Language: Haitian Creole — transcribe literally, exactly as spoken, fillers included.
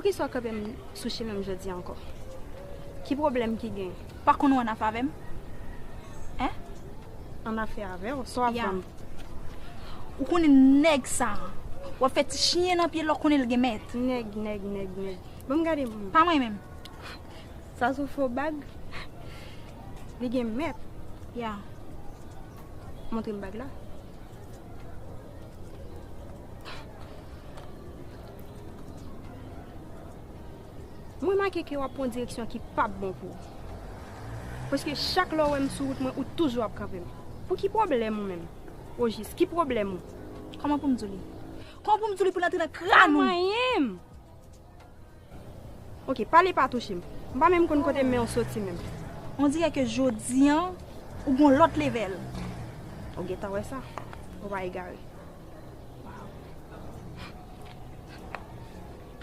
Poukisa w kanpe m sou chimen m jodi a ankò? Ki pwoblèm ki gen? Pa konn ou annafè avè m? Hein? Annafè avè w? Sa w ap vann? Ou konnen nèg sa a, w ap fè ti chiyen nan pye l, w konnen l gen mèt. Nèg, nèg, nèg, nèg. Ban m gade m. Pa mwen menm. Sa se yon fo bag? Li gen mèt? Ya. Montre m bag la. Mwen remake ke w ap pran yon direksyon ki p ap bon pou ou. Paske chak lè w wè m sou wout mwen, ou toujou ap kanpe m. Pou ki pwoblèm ou menm? Ojis, ki pwoblèm ou? Kòman pou m di w li? Kòman pou m di w li pou l antre nan kràn ou? Pa manyen m! Ok, pale pa touche m. M pa menm konn kote men w soti menm. On dirè ke jodi an, ou gon lòt level. Ou gentan wè sa? Ou pa egare.